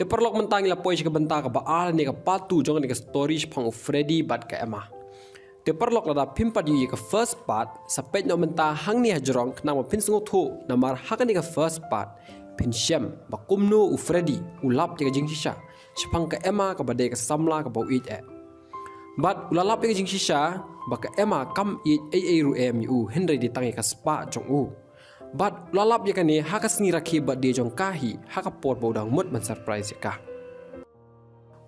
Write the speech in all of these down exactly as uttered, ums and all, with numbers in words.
Te paralok, mynta ngi la poi sha ka bynta kaba ar ne ka part two jong kane ka story shaphang u Freddy bad ka Emma. Te paralok, lada phim pat ïohi ïa ka first part, sa peit noh mynta hangne hajrong khnang ba phin sngewthuh, namar ha kane ka first part phin shem ba kumno u Freddy u lap ïa ka jingshisha shaphang ka Emma kaba dei ka samla kaba u ïeit eh. Bad u la lap ïa ka jingshisha ba ka Emma kam ïeit ei ei ruh em ïa u, hynrei dei tang ïa ka spah jong u. Bad u la lap ïa kane ha ka sngi rakhe birthday jong ka hi, ha ka por ba u dang mut ban surprise ïa ka.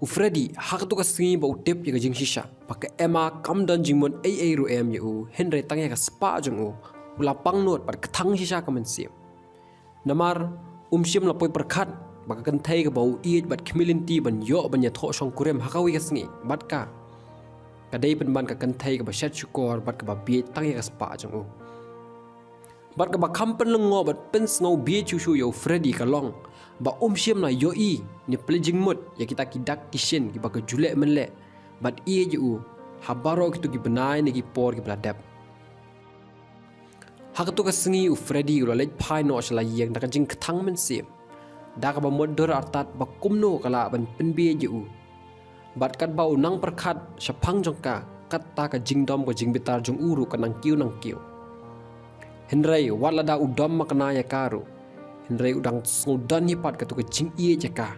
U Freddy, ha katu ka sngi ba u tip ïa ka jingshisha ba ka Emma kam don jingmut ei ei ruh em ïa u, hynrei tang ïa ka spah jong u, u la pangnud bad kthang shisha ka mynsiem. Namar um shym la poi pyrkhat ba ka kynthei kaba u ïeit bad khmih lynti ban ïoh ban ïathoh shongkurim ha kawei ka sngi bad ka, ka dei pynban ka kynthei kaba shet shukor bad kaba bieit tang ïa ka spah jong u. Bad kaba kham pynlyngngoh bad pynsngewbieit shuh shuh ïa u Freddy ka long ba um shym la ïohi ne plie jingmut ïa kita ki dak ki shin kiba ka ju leh mynleh bad ïeit ïa u ha baroh kitu ki bnai ne ki por kiba la dep. Ha katu ka sngi u Freddy u la leit phai noh sha la ïing da ka jingkthang mynsiem, da kaba mutdur artat ba kumno ka lah ban pynbieit ïa u. Bad katba u nang pyrkhat shaphang jong ka, katta ka jingdom ka jingbitar jong u ruh ka nang kiew nang kiew. Hynrei wat lada u dom makna ïa ka ruh, hynrei u dang sngewdon hi pat katu ka jingïeit ïa ka,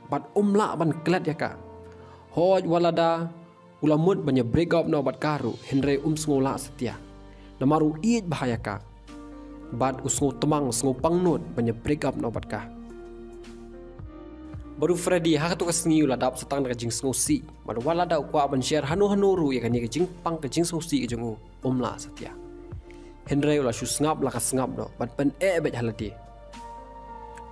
bad um lah ban klet ïa ka. Hooid, wat lada u la mut ban ïa break up noh bad ka ruh, hynrei um sngew lah satia, namar u ïeit bha ïa ka. Bad u sngewtmang, sngewpangnud ban ïa break up noh bad ka. Bad u Freddy ha katu ka sngi u la dap sa tang da ka jingsngewsih, bad wat lada u kwah ban share hano hano ruh ïa kane ka jingpang ka jingsngewsih ka jong u, um lah satia. Hynrei u la shu sngap la ka sngap noh bad pyneh beit ha lade.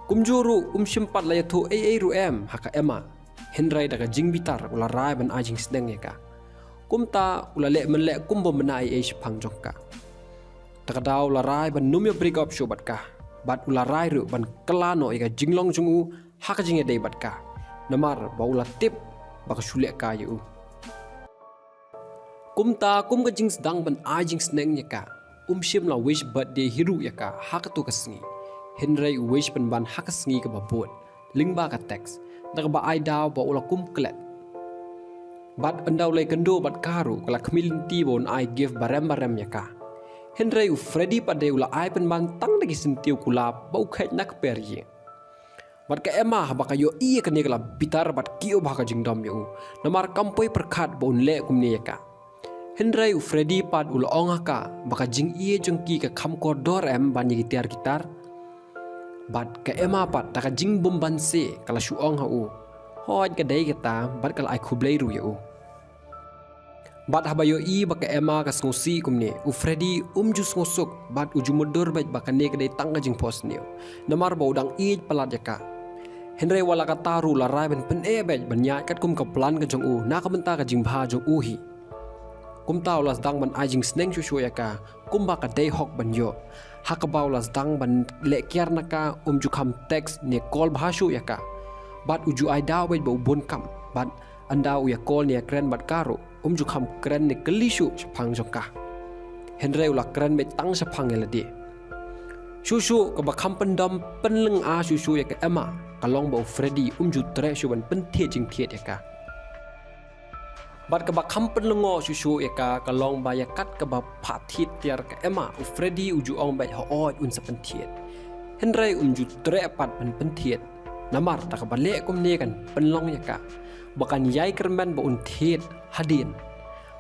Kumjuh ruh um shym pat la ïathuh ei ei ruh em ha ka Emma. Hynrei da ka jingbitar u la rai ban ai jingsneng ïa ka. Kumta u la leh mynleh kum bym bna ei ei shaphang jong ka. Da ka daw u la rai ban ym ïa break up shuh bad ka, bad u la rai ruh ban kylla noh ïa ka jinglong jong u ha ka jingïadei bad ka, namar ba u la tip ba ka shu leh kai ïa u. Kumta kum ka jingsdang ban ai jingsneng ïa ka, um shym la wish birthday hi ruh ïa ka ha katu ka sngi. Hynrei u wish pynban ha ka sngi kaba bud, lyngba ka text, da kaba ai daw ba u la kum klet. Bad ynda u la ïakynduh bad ka ruh, ka la khmih lynti ba un ai gift barem barem ïa ka. Hynrei u Freddy pat de u la ai pynban tang da ki syntiew kulab ba u kheit na kper ïing. Bad ka Emma haba ka ïohi ïa kane ka la bitar bad kiew bha ka jingdom ïa u, namar kam poi pyrkhat ba un leh kumne ïa ka. Hynrei u Freddy pat u la ong ha ka ba ka jingïeit jong ki ka kham kordor em ban ïa ki tiar ki tar. Bad ka Emma pat da ka jingbymbanse ka la shu ong ha u, hooid ka dei kata, bad ka la ai khublei ruh ïa u. Bad haba ïohi ba ka Emma ka sngewsih kumne, u Freddy um ju sngewsuk bad u ju mutdur beit ba kane ka dei tang ka jingphohsniew, namar ba u dang ïeit palat ïa ka. Hynrei wat la katta ruh u la rai ban pyneh beit ban ïaid katkum ka plan ka jong u na ka bynta ka jingbha jong u hi. Kumta u la sdang ban ai jingsneng shuh shuh ïa ka, kumba ka dei hok ban ïoh. Ha kaba u la sdang ban leh kiar na ka, um ju kham text ne call bha shuh ïa ka. Bad u ju ai daw beit ba u bun kam. Bad ynda u ïa call ne ïa kren bad ka ruh, um ju kham kren ne kylli shuh shaphang jong ka. Hynrei u la kren beit tang shaphang ïa lade. Shuh shuh kaba kham pyndom pynlyngngoh shuh shuh ïa ka Emma ka long ba u Freddy um ju treh shuh ban pynthied jingthied ïa ka. Bad kaba kham pynlyngngoh shuh shuh ïa ka ka long ba ïa kat kaba phah thied tiar ka Emma, u Freddy u ju ong beit hooid un sa pynthied. Hynrei um ju treh pat ban pynthied. Namar da kaba leh kumne kan pynlong ïa ka ba kan ïai kyrmen ba un thied hadien,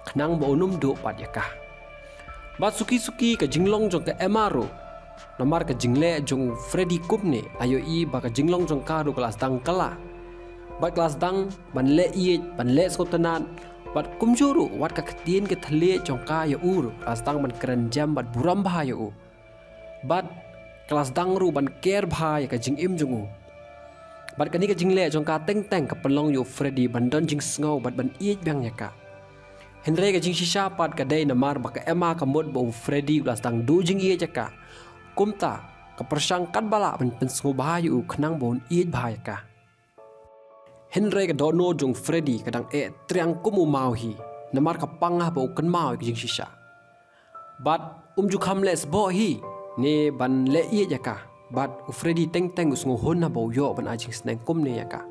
khnang ba un ym duh pat ïa ka. Bad suki suki ka jinglong jong ka Emma ruh, namar ka jingleh jong u Freddy kumne, la ïohi ba ka jinglong jong ka ruh ka la sdang kylla. Bad ka la sdang ban leh ïeit, ban leh sngewtynnad. Bad kumjuh ruh wat ka ktien ka thylliej jong ka ïa u ruh ka la sdang ban kren jem bad burom bha ïa u. Bad ka la sdang ruh ban ker bha ïa ka jingim jong u. Bad kane ka jingleh jong ka teng teng ka pynlong ïa u Freddy ban don jingsngew bad ban ïeit biang ïa ka. Hynrei ka jingshisha pat ka dei namar ba ka Emma ka mut ba u Freddy u la sdang duh jingïeit ïa ka. Kumta ka pyrshang katba lah ban pynsngewbha ïa u khnang ba un ïeit bha ïa ka. Hynrei ka dohnud jong u Freddy ka dang eh triang kum u maw hi, namar ka pang ha ba u kynmaw ïa ka jingshisha. Bad um ju kham leh sboh hi ne ban leh ïeit ïa ka. Bad u Freddy teng teng u sngewhun haba u ïoh ban ai jingsneng kumne ïa ka.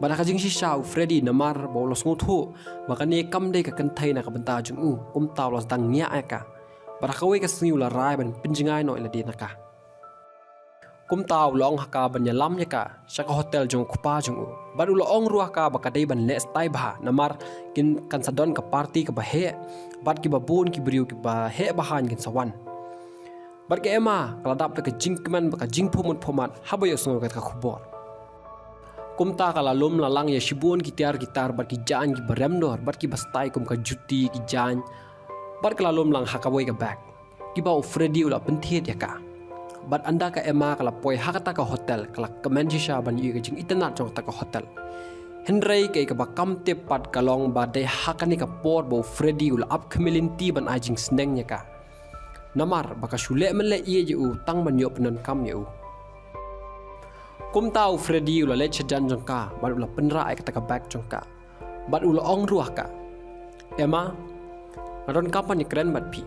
Bad ha ka jingshisha u Freddy namar ba u la sngewthuh ba kane kam dei ka kynthei na ka bynta jong u, kumta u la sdang ngiah ïa ka. Bad ha kawei ka sngi u la rai ban pynjngai noh ïa lade na ka. Kumta u la ong ha ka ban ïalam ïa ka sha ka hotel jong u kpa jong u. Bad u la ong ruh ha ka ba ka dei ban leh stai bha namar kin kan sa don ka party kaba heh, bad kiba bun ki briew kiba heh bha kin sa wan. Bad ka Emma ka la dap da ka jingkmen bad ka jingphumut phumat haba ïohsngew ïa kata ka khubor. Kumta ka la lum la lang ïa shibun ki tiar ki tar bad ki jaiñ kiba rem dor bad kiba stai kum ka juti, ki jaiñ. Bad ka la lum lang ha kawei ka bag kiba u Freddy u la pynthied ïa ka. Bad ynda ka Emma ka la poi ha kata ka hotel, ka la kmen shisha ban ïohi ïa ka jingitynnad jong kata ka hotel. Hynrei kaei kaba kam tip pat ka long ba dei ha kane ka por ba u Freddy u la ap khmih lynti ban ai jingsneng ïa ka. Namar ba ka shu leh mynleh ïeit ïa u tang ban ïoh pyndonkam ïa u. Kumta u Freddy u la leit shajan jong ka bad u la pynrah ïa kata ka bag jong ka. Bad u la ong ruh ha ka, "Emma, nga donkam ban ïakren bad phi."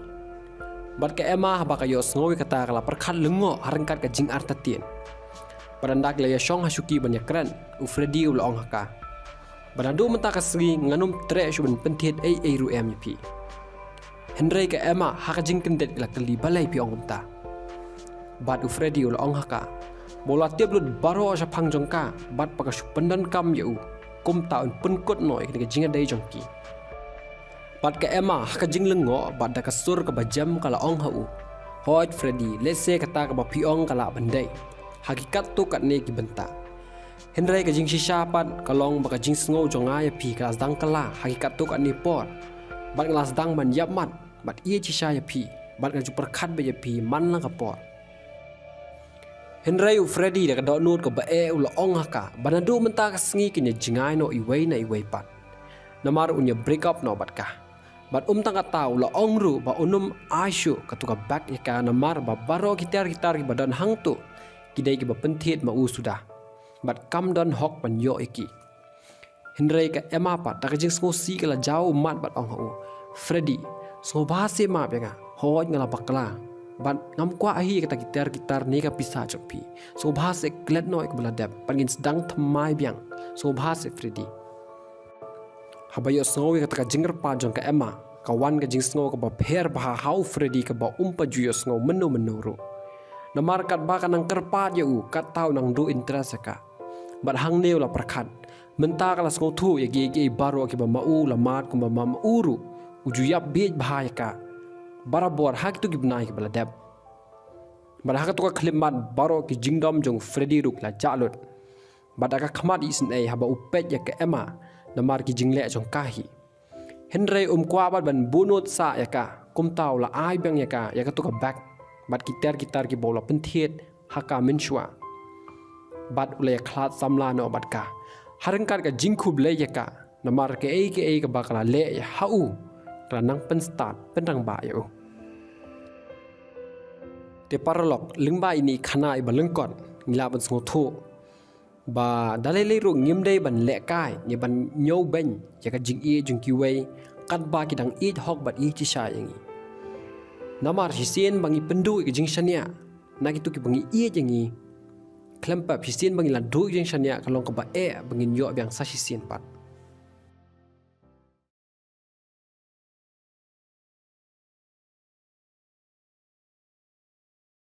Bad ka Emma haba ka ïohsngew ïa kata ka la pyrkhat lyngngoh ha ryngkat ka jingartatien. Bad ynda ki la ïashong ha shuki ban ïakren, u Freddy u la ong ha ka, "Bad naduh mynta ka sngi ngan ym treh shuh ban pynthied ei ei ruh em ïa phi." Hynrei ka Emma ha ka jingkyndit ka la kylli, "Balei phi ong kumta?" Bad u Freddy u la ong ha ka ba u la tip lut baroh shaphang jong ka bad ba ka shu pyndonkam ïa u, kumta un pynkut noh ïa kane ka jingïadei jong ki. Bad ka Emma ha ka jinglyngngoh bad da ka sur kaba jem ka la ong ha u, "Hooid Freddy, lehse kata kaba phi ong ka lah ban dei ha ki katto katne ki bynta. Hynrei ka jingshisha pat ka long ba ka jingsngew jong nga ïa phi ka la sdang kylla ha ki katto katne por. Bad nga la sdang ban ïap mat bad ïeit shisha ïa phi, bad nga ju pyrkhat beit ïa phi man la ka por." Hynrei u Freddy da ka dohnud kaba eh u la ong ha ka ba naduh mynta ka sngi kin ïa jngai noh iwei na iwei pat. Namar un ïa break up noh bad ka. Bad ym tang kata u la ong ruh ba un ym ai shuh katu ka bag ïa ka namar ba baroh ki tiar ki tar kiba don hangto ki dei kiba pynthied ma u suda. Bad kam don hok ban ïoh ïa ki. Hynrei ka Emma pat da ka jingsngewsih ka la jaw ummat bad ong ha u, "Freddy, sngewbha seh map ïa nga, hooid nga la bakla. Bad ngam kwah hi kata ki tiar ki tar ne ka pisa jong phi. Sngewbha seh klet noh ïa kaba la dep, bad ngin sdang thymmai biang. Sngewbha seh Freddy." Haba ïohsngew ïa kata ka jingkyrpad jong ka Emma, ka wan ka jingsngew kaba pher bha ha u Freddy kaba um pat ju ïohsngew mynno mynno ruh. Namar katba ka nang kyrpad ïa u, katta u nang duh interest ïa ka. Bad hangne u la pyrkhat, mynta ka la sngewthuh ïa kiei kiei baroh kiba ma u la mad kumba ma u ruh u ju ïap bieit bha ïa ka barabor ha kitu ki bnai kiba la dep. Bad ha katu ka khyllipmat baroh ki jingdom jong u Freddy ruh ki la jah lut. Bad da ka khmat isynei haba u peit ïa ka Emma namar ki jingleh jong ka hi. Hynrei um kwah bad ban buhnud sah ïa ka, kumta u la ai biang ïa ka ïa katu ka bag bad ki tiar ki tar kiba u la pynthied ha ka mynshuwa. Bad u la ïakhlad samla noh bad ka ha ryngkat ka jingkhublei ïa ka namar kaei kaei kaba ka la leh ïa ha u ka la nang pynstad pynrangbah ïa u. Te paralok, lyngba ine i khana iba lyngkot ngi lah ban sngewthuh ba da lei lei ruh ngim dei ban lehkai ne ban ñiewbeiñ ïa ka jingïeit jong kiwei katba ki dang ïeit hok bad ïeit shisha ïa ngi. Namar shisien ba ngi pynduh ïa ka jingshaniah na kitu kiba ngi ïeit ïa ngi, khlem pep shisien ba ngi la duh ïa ka jingshaniah ka long kaba eh ba ngin ïoh biang sa shisien pat.